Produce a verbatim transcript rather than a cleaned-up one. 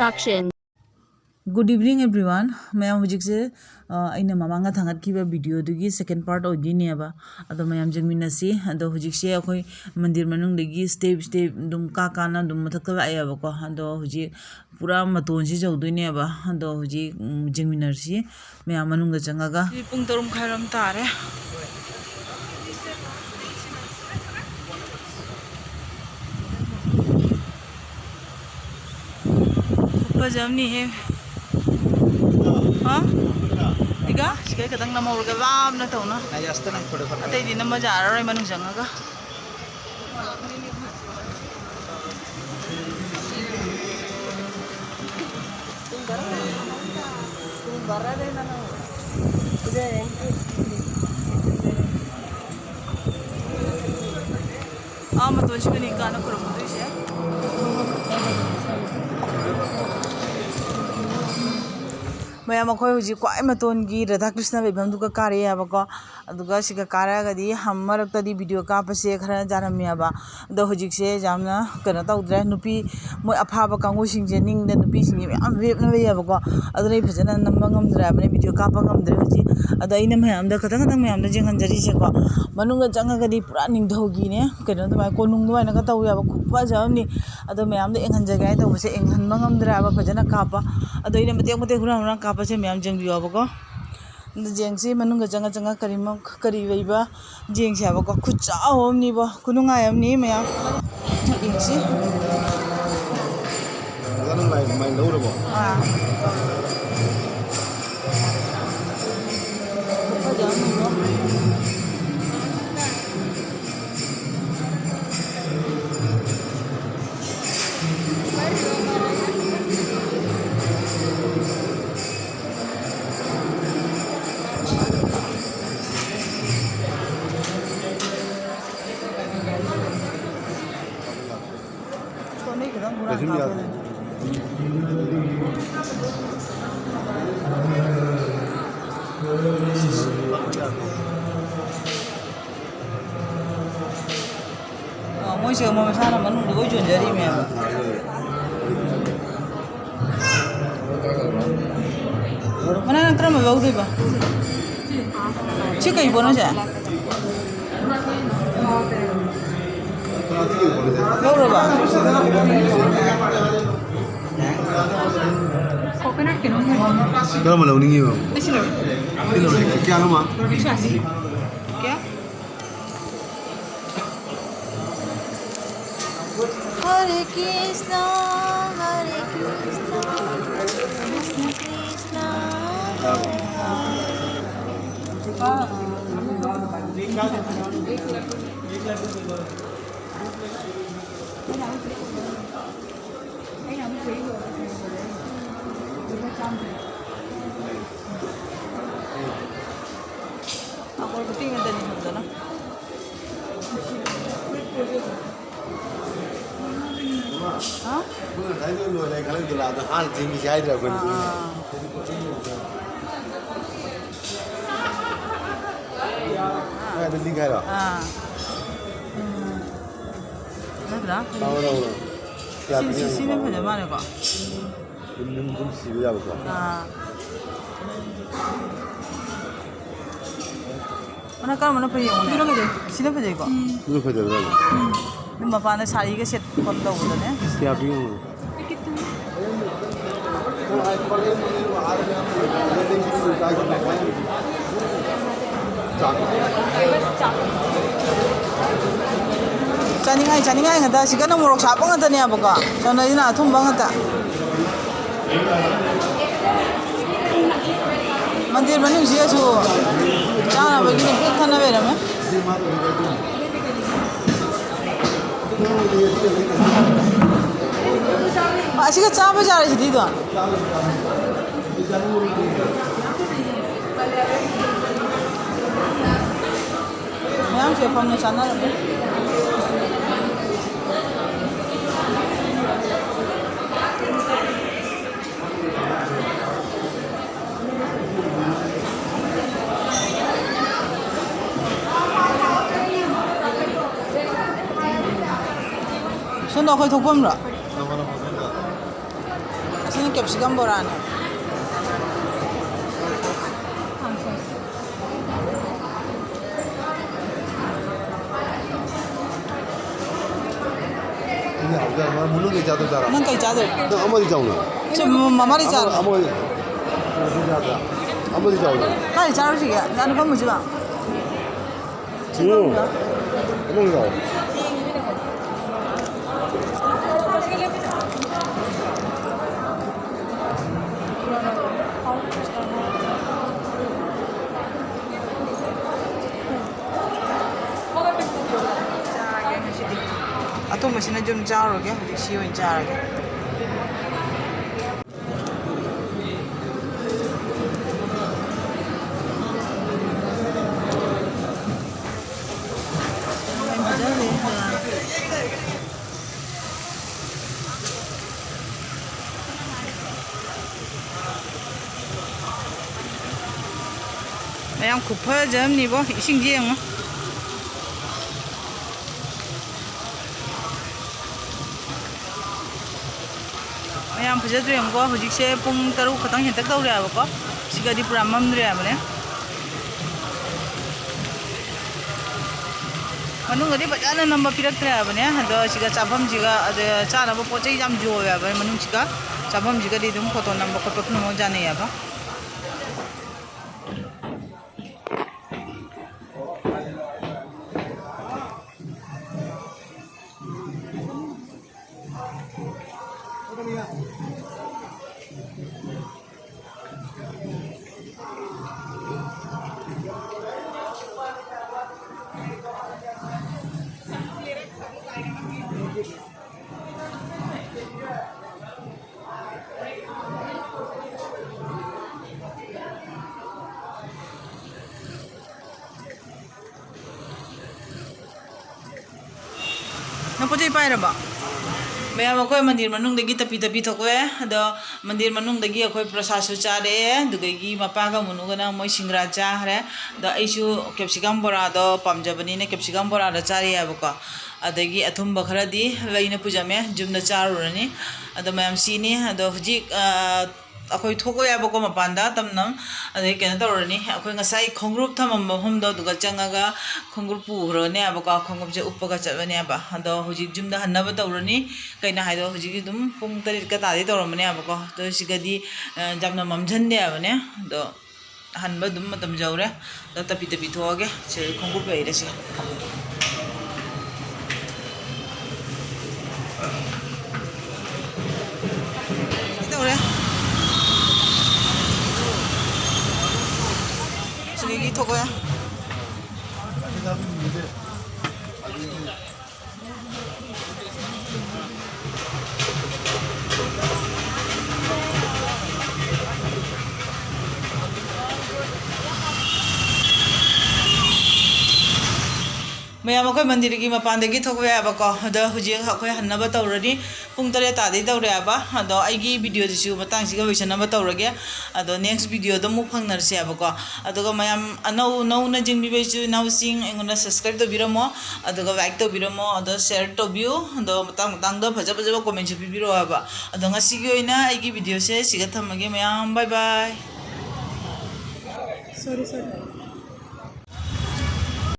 Production. Good evening, everyone. ꯃꯌꯥꯝ, ꯍꯧꯖꯤꯛꯁꯦ, ꯑ, ꯑꯩꯅ ꯃꯃꯥꯡꯗ ꯊꯥꯡꯒꯠꯈꯤꯕ videoꯗꯨꯒꯤ second part ꯑꯣꯏꯗꯣꯏꯅꯦꯕ꯫ ꯑꯗꯣ ꯃꯌꯥꯝ ꯌꯦꯡꯃꯤꯟꯅꯁꯤ꯫ ꯑꯗꯣ ꯍꯧꯖꯤꯛꯁꯦ ꯑꯩꯈꯣꯏ ꯃꯟꯗꯤꯔ ꯃꯅꯨꯡꯗꯒꯤ step step ꯑꯗꯨꯝ ꯀꯥ ꯀꯥꯅ ꯑꯗꯨꯝ ꯃꯊꯛꯇ ꯂꯥꯛꯑꯦꯕꯀꯣ꯫ ꯑꯗꯣ ꯍꯧꯖꯤꯛ ꯄꯨꯔꯥ ꯃꯇꯣꯟꯁꯤ ꯌꯧꯗꯣꯏꯅꯦꯕ꯫ ꯑꯗꯣ ꯍꯧꯖꯤꯛ, ꯎꯝ, ꯌꯦꯡꯃꯤꯟꯅꯔꯁꯤ ꯃꯌꯥꯝ ꯃꯅꯨꯡꯗ ꯆꯪꯉꯒ꯫ ꯍꯧꯖꯤꯛ ꯄꯨꯡ ꯇꯔꯨꯛ ꯃꯈꯥꯏꯔꯣꯝ ꯇꯥꯔꯦ꯫ ꯐꯖꯕꯅꯤꯍꯦ꯫ ꯍꯥ? ꯏꯒ ꯁꯤꯒꯩ ꯈꯤꯇꯪ ꯅꯝꯍꯧꯔꯒ ꯂꯥꯞꯅ ꯇꯧꯅ꯫ ꯑꯇꯩꯗꯤ ꯅꯝꯕ ꯌꯥꯔꯔꯣꯏ ꯃꯅꯨꯡ ꯆꯪꯉꯒ꯫ ꯑꯥ, ꯃꯇꯣꯟꯁꯤꯒꯅꯤ ꯀꯥꯟꯅ ꯈꯨꯔꯨꯝꯗꯣꯏꯁꯦ꯫ ꯃꯌꯥꯝ, ꯑꯩꯈꯣꯏ ꯍꯧꯖꯤꯛ ꯈ꯭ꯋꯥꯏ ꯃꯇꯣꯟꯒꯤ ꯔꯥꯙꯥ ꯀ꯭ꯔꯤꯁꯅ ꯂꯩꯐꯝꯗꯨꯒ ꯀꯥꯔꯛꯑꯦꯕꯀꯣ꯫ ꯑꯗꯨꯒ ꯁꯤꯒ ꯀꯥꯔꯛꯑꯒꯗꯤ ꯍꯝ ꯃꯔꯛꯇꯗꯤ video ꯀꯥꯞꯄꯁꯦ ꯈꯔ ꯌꯥꯔꯝꯃꯦꯕ꯫ ꯑꯗꯣ ꯍꯧꯖꯤꯛꯁꯦ ꯌꯥꯝꯅ ꯀꯩꯅꯣ ꯇꯧꯗ꯭ꯔꯦ꯫ ꯅꯨꯄꯤ ꯃꯣꯏ ꯑꯐꯥꯕ ꯀꯥꯡꯕꯨꯁꯤꯡꯁꯦ ꯅꯤꯡꯗ ꯅꯨꯄꯤꯁꯤꯡꯁꯦ ꯃꯌꯥꯝ ꯔꯦꯞꯅ ꯂꯩꯌꯦꯕꯀꯣ꯫ ꯑꯗꯨꯅ ꯑꯩ ꯐꯖꯅ ꯅꯝꯕ ꯉꯝꯗ꯭ꯔꯦ ꯍꯥꯏꯕꯅꯦ, video ꯀꯥꯞꯄ ꯉꯝꯗ꯭ꯔꯦ ꯍꯧꯖꯤꯛ꯫ ꯑꯗꯣ ꯑꯩꯅ ꯃꯌꯥꯝꯗ ꯈꯇꯪ ꯈꯇꯪ ꯃꯌꯥꯝꯗ ꯌꯦꯡꯍꯟꯖꯔꯤꯁꯦꯀꯣ꯫ ꯃꯅꯨꯡꯗ ꯆꯪꯉꯒꯗꯤ ꯄꯨꯔꯥ ꯅꯤꯡꯊꯧꯒꯤꯅꯦ, ꯀꯩꯅꯣ ꯑꯗꯨꯃꯥꯏꯅ ꯀꯣꯅꯨꯡ ꯑꯗꯨꯃꯥꯏꯅꯒ ꯇꯧꯋꯦꯕ, ꯈꯨꯐꯖ ꯑꯃꯅꯤ꯫ ꯑꯗꯣ ꯃꯌꯥꯝꯗ ꯌꯦꯡꯍꯟꯖꯒꯦ ꯍꯥꯏꯅ ꯇꯧꯕꯁꯦ ꯌꯦꯡꯍꯟꯕ ꯉꯝꯗ꯭ꯔꯦ ꯍꯥꯏꯕ, ꯐꯖꯅ ꯀꯥꯞꯄ꯫ ꯑꯗꯣ ꯑꯩꯅ ꯃꯇꯦꯛ ꯃꯇꯦꯛ ꯍꯨꯔꯥꯟ ꯍꯨꯔꯥꯟ ꯀꯥꯞꯄꯁꯦ ꯃꯌꯥꯝ ꯌꯦꯡꯕꯤꯌꯣꯕꯀꯣ꯫ ꯑꯗꯨ ꯌꯦꯡꯁꯤ, ꯃꯅꯨꯡꯗ ꯆꯪꯉ ꯆꯪꯉ ꯀꯔꯤ ꯃ-, ꯀꯔꯤ ꯂꯩꯕ ꯌꯦꯡꯁꯦ ꯍꯥꯏꯕꯀꯣ꯫ ꯈꯨꯠꯆꯥꯎ ꯑꯃꯅꯤꯕꯣ, ꯈꯨꯅꯨꯡꯉꯥꯏ ꯑꯃꯅꯤ ꯃꯌꯥꯝ꯫ ꯌꯦꯡꯁꯤ꯫ ꯑꯥ꯫ ꯈꯨꯐꯖ ꯑꯃꯅꯤꯕꯣ꯫ ꯑ, ꯃꯣꯏꯁꯦ ꯃꯣꯏ ꯃꯁꯥꯅ ꯃꯅꯨꯡꯗ ꯂꯣꯏ ꯌꯣꯟꯖꯔꯤꯃꯦꯕ꯫ ꯃꯅꯥ ꯅꯪ ꯀꯔꯝꯕ ꯂꯧꯗꯣꯏꯕ? ꯁꯤ ꯀꯩ ꯄꯣꯠꯅꯣ ꯁꯦ? ꯂꯧꯔꯕ? ꯀꯔꯝꯕ ꯂꯧꯅꯤꯡꯉꯤꯕ? ꯁꯤ ꯂꯧꯔꯦ꯫ ꯀꯌꯥꯅꯣ, ꯃꯥ? ꯀꯌꯥ? ꯍꯔꯦ ꯀ꯭ꯔꯤꯁꯅ, ꯍꯔꯦ ꯀ꯭ꯔꯤꯁꯅ, ꯀ꯭ꯔꯤꯁꯅ ꯀ꯭ꯔꯤꯁꯅ, ꯍꯔꯦ ꯍꯔꯦ꯫ ꯑꯩꯅ ꯑꯃꯨꯛ ꯆꯍꯤ ꯂꯣꯏꯔꯒ ꯂꯨꯄꯥ ꯆꯥꯝꯃ꯫ ꯑꯀꯣꯔꯕꯇꯤ ꯉꯥꯛꯇꯅꯤ ꯐꯖꯅ꯫ ꯍꯥ? ꯅꯣꯏ ꯉꯁꯥꯏ ꯅꯣꯏ ꯂꯣꯏꯔꯦ ꯈꯜꯂꯝꯗꯦ, ꯂꯥꯛꯑꯗ ꯍꯥꯟꯅ ꯊꯦꯡꯈꯤꯁꯦ ꯍꯥꯏꯗ꯭ꯔꯥ ꯑꯩꯈꯣꯏꯅ? ꯑꯥ, ꯑꯥ꯫ ꯀꯥꯏꯗ ꯂꯤꯛ ꯍꯥꯏꯔꯣ? ꯑꯥ꯫ ꯎꯝ꯫ ꯅꯠꯇ꯭ꯔꯥ? ꯇꯥꯎꯔꯣ, ꯇꯥꯎꯔꯣ꯫ ꯁꯤ, ꯁꯤ, ꯁꯤꯅ ꯐꯖ ꯃꯥꯜꯂꯦꯀꯣ? ꯑꯗꯨꯝ, ꯑꯗꯨꯝ, ꯑꯗꯨꯝ ꯁꯤꯕ ꯌꯥꯕꯀꯣ꯫ ꯑꯥ꯫ ꯃꯅꯥ ꯀꯔꯝꯕꯅ ꯐꯩ ꯌꯦꯡꯉꯨꯅꯦ꯫ ꯑꯗꯨꯅ ꯐꯖꯩ꯫ ꯁꯤꯅ ꯐꯖꯩꯀꯣ? ꯎꯝ꯫ ꯑꯗꯨꯅ ꯐꯖꯕ ꯖꯥꯠꯅꯤ꯫ ꯎꯝ꯫ ꯑꯗꯨꯝ ꯃꯄꯥꯟꯗ ꯁꯥꯔꯤꯒ ꯁꯦꯠ ꯈꯣꯠ ꯇꯧꯕꯗꯅꯦ꯫ ꯀꯌꯥ ꯄꯤꯔꯤꯅꯣ? ꯆꯥꯅꯤꯡꯉꯥꯏ, ꯆꯥꯅꯤꯡꯉꯥꯏ ꯉꯥꯛꯇ꯫ ꯁꯤꯒꯅ ꯃꯣꯔꯣꯛ ꯁꯥꯕ ꯉꯥꯛꯇꯅꯦꯕꯀꯣ꯫ ꯆꯥꯅꯩꯁꯤꯅ ꯑꯊꯨꯝꯕ ꯉꯥꯛꯇ꯫ ꯃꯟꯗꯤꯔ ꯃꯅꯨꯡꯁꯤꯗꯁꯨ ꯆꯥꯅꯕꯒꯤꯅꯦ ꯄꯤꯛ ꯊꯟꯅ ꯂꯩꯔꯝꯃꯦ꯫ ꯑꯁꯤꯒ ꯆꯥꯕ ꯌꯥꯔꯦ ꯁꯤꯗꯤꯗꯣ꯫ ꯃꯌꯥꯝꯁꯦ ꯐꯝꯅ ꯆꯥꯅꯔꯝꯃꯦ꯫ ꯁꯣꯝꯗ ꯑꯩꯈꯣꯏ ꯊꯣꯛꯐꯝꯔꯣ? ꯑꯁꯤꯅ ꯀꯦꯞꯁꯤꯀꯝ ꯕꯣꯔꯥꯅꯦ꯫ ꯃꯅꯨꯡꯒꯤ ꯆꯥꯗꯣꯏ ꯆꯥꯔꯣ? ꯅꯪ ꯀꯩ ꯆꯥꯗꯣꯏ? ꯅꯪ ꯑꯃꯗꯤ ꯆꯥꯎꯅ꯫ ꯁꯤ ꯃ-, ꯃꯃꯥꯗꯤ ꯆꯥꯔꯣ? ꯑꯃ, ꯑꯃꯗꯤ ꯆꯥꯗ꯭ꯔꯥ? ꯑꯃꯗꯤ ꯆꯥꯎꯅ꯫ ꯀꯥꯏ ꯆꯥꯔꯨꯁꯤꯒꯦ? ꯆꯥ ꯐꯝꯃꯨꯁꯤꯕ? ꯎꯝ꯫ ꯑꯃꯗꯤ ꯆꯥꯎ꯫ ꯆꯥꯔꯒꯦ ꯉꯁꯤꯗꯤ꯫ ꯑꯊꯨꯝꯕꯁꯤꯅ ꯌꯨꯝ ꯆꯥꯔꯨꯔꯒꯦ, ꯍꯧꯖꯤꯛ ꯁꯤ ꯑꯣꯏꯅ ꯆꯥꯔꯒꯦ꯫ ꯃꯌꯥꯝ ꯈꯨꯐꯖ ꯑꯃꯅꯤꯕꯣ, ꯏꯁꯤꯡꯁꯦ ꯌꯦꯡꯉꯣ꯫ ꯃꯌꯥꯝ ꯐꯖꯗ꯭ꯔꯦ ꯌꯦꯡꯉꯨꯀꯣ, ꯍꯧꯖꯤꯛꯁꯦ ꯄꯨꯡ ꯇꯔꯨꯛ ꯈꯛꯇꯪ ꯍꯦꯟꯇꯛ ꯇꯧꯔꯦ ꯍꯥꯏꯕꯀꯣ, ꯁꯤꯒꯗꯤ ꯄꯨꯔꯥ ꯃꯝꯗ꯭ꯔꯦ ꯍꯥꯏꯕꯅꯦ꯫ ꯃꯅꯨꯡꯗꯗꯤ ꯐꯖꯅ ꯅꯝꯕ ꯄꯤꯔꯛꯇ꯭ꯔꯦ ꯍꯥꯏꯕꯅꯦ꯫ ꯑꯗꯣ ꯁꯤꯒ ꯆꯥꯐꯝꯁꯤꯒ, ꯑꯗ ꯆꯥꯅꯕ ꯄꯣꯠ ꯆꯩ ꯌꯥꯝ ꯌꯣꯜꯂꯦ ꯍꯥꯏꯕꯅꯦ ꯃꯅꯨꯡꯁꯤꯒ꯫ ꯆꯥꯐꯝꯁꯤꯒꯗꯤ ꯑꯗꯨꯝ ꯐꯣꯇꯣ ꯅꯝꯕ ꯈꯣꯠꯄ ꯄꯨꯝꯅꯃꯛ ꯌꯥꯅꯩ ꯍꯥꯏꯕ꯫ ꯅꯪ ꯄꯣꯠ ꯆꯩ ꯄꯥꯏꯔꯕꯣ? ꯃꯌꯥꯝ, ꯑꯩꯈꯣꯏ ꯃꯟꯗꯤꯔ ꯃꯅꯨꯡꯗꯒꯤ ꯇꯞꯄꯤ ꯇꯞꯄꯤ ꯊꯣꯛꯂꯛꯑꯦ꯫ ꯑꯗꯣ ꯃꯟꯗꯤꯔ ꯃꯅꯨꯡꯗꯒꯤ ꯑꯩꯈꯣꯏ ꯄ꯭ꯔꯁꯥꯗꯁꯨ ꯆꯥꯔꯛꯑꯦ꯫ ꯑꯗꯨꯗꯒꯤ ꯃꯄꯥꯒ ꯃꯨꯅꯨꯒꯅ ꯃꯣꯏ ꯁꯤꯡꯒꯔꯥ ꯆꯥꯈ꯭ꯔꯦ꯫ ꯑꯗꯣ ꯑꯩꯁꯨ ꯀꯦꯞꯁꯤꯀꯝ ꯕꯣꯔꯥꯗꯣ ꯄꯥꯝꯖꯕꯅꯤꯅ ꯀꯦꯞꯁꯤꯀꯝ ꯕꯣꯔꯥꯗꯣ ꯆꯥꯔꯤ ꯍꯥꯏꯕꯀꯣ꯫ ꯑꯗꯒꯤ ꯑꯊꯨꯝꯕ ꯈꯔꯗꯤ ꯂꯩꯅ ꯄꯨꯖꯝꯃꯦ, ꯌꯨꯝꯗ ꯆꯥꯔꯨꯔꯅꯤ꯫ ꯑꯗꯣ ꯃꯌꯥꯝ ꯁꯤꯅꯤ꯫ ꯑꯗꯣ ꯍꯧꯖꯤꯛ, ꯑ, ꯑꯩꯈꯣꯏ ꯊꯣꯛꯂꯛꯑꯦꯕꯀꯣ ꯃꯄꯥꯟꯗ ꯇꯝꯅꯝ꯫ ꯑꯗꯩ ꯀꯩꯅꯣ ꯇꯧꯔꯅꯤ, ꯑꯩꯈꯣꯏ ꯉꯁꯥꯏ ꯈꯣꯡꯒ꯭ꯔꯨꯞ ꯊꯝꯃꯝꯕ ꯃꯐꯝꯗꯣ ꯑꯗꯨꯒ ꯆꯪꯉꯒ ꯈꯣꯡꯒ꯭ꯔꯨꯞ ꯄꯨꯈ꯭ꯔꯅꯦꯕꯀꯣ, ꯈꯣꯡꯒ꯭ꯔꯨꯞꯁꯦ ꯎꯞꯄꯒ ꯆꯠꯂꯅꯦꯕ꯫ ꯑꯗꯣ ꯍꯧꯖꯤꯛ ꯌꯨꯝꯗ ꯍꯟꯅꯕ ꯇꯧꯔꯅꯤ꯫ ꯀꯩꯅꯣ ꯍꯥꯏꯗꯣ ꯍꯧꯖꯤꯛ ꯑꯗꯨꯝ ꯄꯨꯡ ꯇꯔꯦꯠꯀ ꯇꯥꯗꯤ ꯇꯧꯔꯝꯃꯅꯦꯕꯀꯣ꯫ ꯑꯗꯣ ꯁꯤꯒꯗꯤ, ꯑ, ꯌꯥꯝꯅ ꯃꯝꯁꯤꯟꯗꯦ ꯍꯥꯏꯕꯅꯦ꯫ ꯑꯗꯣ ꯍꯟꯕ ꯑꯗꯨꯝ ꯃꯇꯝ ꯌꯧꯔꯦ꯫ ꯑꯗꯣ ꯇꯞꯄꯤ ꯇꯞꯄꯤ ꯊꯣꯛꯑꯒꯦ꯫ ꯁꯤ ꯈꯣꯡꯎꯞ ꯂꯩꯔꯦ ꯁꯤ꯫ ꯀꯩꯗꯧꯔꯦ? ꯁꯤꯗꯒꯤ ꯊꯣꯛꯑꯦ꯫ ꯃꯌꯥꯝ, ꯑꯩꯈꯣꯏ ꯃꯟꯗꯤꯔꯒꯤ ꯃꯄꯥꯟꯗꯒꯤ ꯊꯣꯛꯄ ꯌꯥꯕꯀꯣ꯫ ꯑꯗꯣ ꯍꯧꯖꯤꯛ ꯑꯩꯈꯣꯏ ꯍꯟꯅꯕ ꯇꯧꯔꯅꯤ꯫ ꯄꯨꯡ ꯇꯔꯦꯠ ꯇꯥꯗꯩ ꯇꯧꯔꯦ ꯍꯥꯏꯕ꯫ ꯑꯗꯣ ꯑꯩꯒꯤ ꯚꯤꯗꯤꯑꯣꯁꯤꯁꯨ ꯃꯇꯥꯡꯁꯤꯒ ꯂꯣꯏꯁꯟꯅꯕ ꯇꯧꯔꯒꯦ꯫ ꯑꯗꯣ next ꯚꯤꯗꯤꯑꯣꯗ ꯑꯃꯨꯛ ꯐꯪꯅꯔꯁꯦ ꯍꯥꯏꯕꯀꯣ꯫ ꯑꯗꯨꯒ ꯃꯌꯥꯝ ꯑꯅꯧ-, ꯅꯧꯅ ꯌꯦꯡꯕꯤꯕ ꯏꯆꯤꯜ ꯏꯅꯥꯎꯁꯤꯡ, ꯑꯩꯉꯣꯟꯗ subscribe ꯇꯧꯕꯤꯔꯝꯃꯣ, ꯑꯗꯨꯒ like ꯇꯧꯕꯤꯔꯝꯃꯣ, ꯑꯗꯣ share ꯇꯧꯕꯤꯌꯨ꯫ ꯑꯗꯣ ꯃꯇꯥꯡ ꯃꯇꯥꯡꯗ ꯐꯖ ꯐꯖꯕ commentꯁꯨ ꯄꯤꯕꯤꯔꯛꯑꯣ ꯍꯥꯏꯕ꯫ ꯑꯗꯣ ꯉꯁꯤꯒꯤ ꯑꯣꯏꯅ ꯑꯩꯒꯤ ꯚꯤꯗꯤꯑꯣꯁꯦ ꯁꯤꯒ ꯊꯝꯃꯒꯦ ꯃꯌꯥꯝ, bye bye꯫ Sorry, sorry.